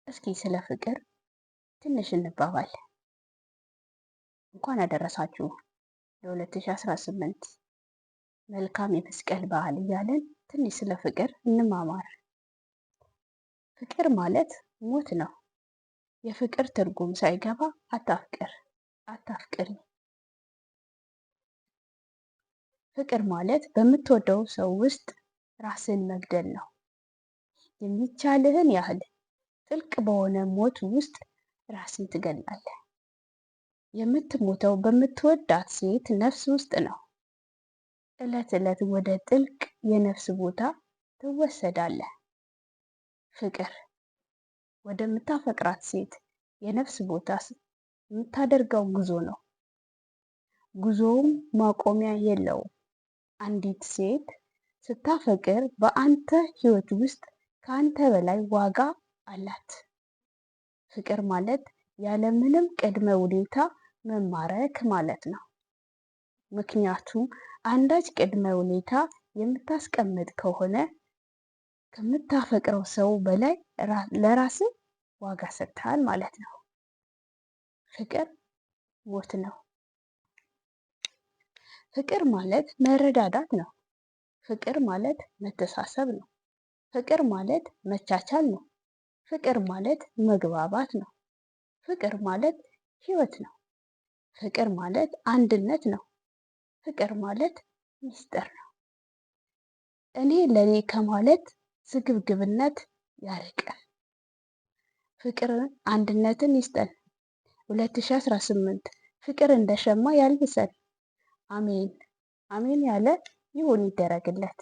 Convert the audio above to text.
እስኪ ስለ ፍቅር ትንሽ እንባባል። እንኳን አደረሳችሁ ለ2018 መልካም የመስቀል በዓል እያለን ትንሽ ስለ ፍቅር እንማማር። ፍቅር ማለት ሞት ነው። የፍቅር ትርጉም ሳይገባ አታፍቅር፣ አታፍቅሪ። ፍቅር ማለት በምትወደው ሰው ውስጥ ራስን መግደል ነው። የሚቻልህን ያህል ጥልቅ በሆነ ሞት ውስጥ ራስን ትገላለህ። የምትሞተው በምትወዳት ሴት ነፍስ ውስጥ ነው። ዕለት ዕለት ወደ ጥልቅ የነፍስ ቦታ ትወሰዳለህ። ፍቅር ወደምታፈቅራት ሴት የነፍስ ቦታ የምታደርገው ጉዞ ነው። ጉዞውም ማቆሚያ የለውም። አንዲት ሴት ስታፈቅር በአንተ ሕይወት ውስጥ ከአንተ በላይ ዋጋ አላት። ፍቅር ማለት ያለምንም ቅድመ ሁኔታ መማረክ ማለት ነው። ምክንያቱም አንዳች ቅድመ ሁኔታ የምታስቀምጥ ከሆነ ከምታፈቅረው ሰው በላይ ለራስህ ዋጋ ሰጥተሃል ማለት ነው። ፍቅር ሞት ነው። ፍቅር ማለት መረዳዳት ነው። ፍቅር ማለት መተሳሰብ ነው። ፍቅር ማለት መቻቻል ነው። ፍቅር ማለት መግባባት ነው። ፍቅር ማለት ሕይወት ነው። ፍቅር ማለት አንድነት ነው። ፍቅር ማለት ሚስጥር ነው። እኔ ለኔ ከማለት ስግብግብነት ያርቀን። ፍቅር አንድነትን ይስጠን። 2018 ፍቅር እንደ ሸማ ያልብሰን። አሜን አሜን ያለ ይሁን ይደረግለት።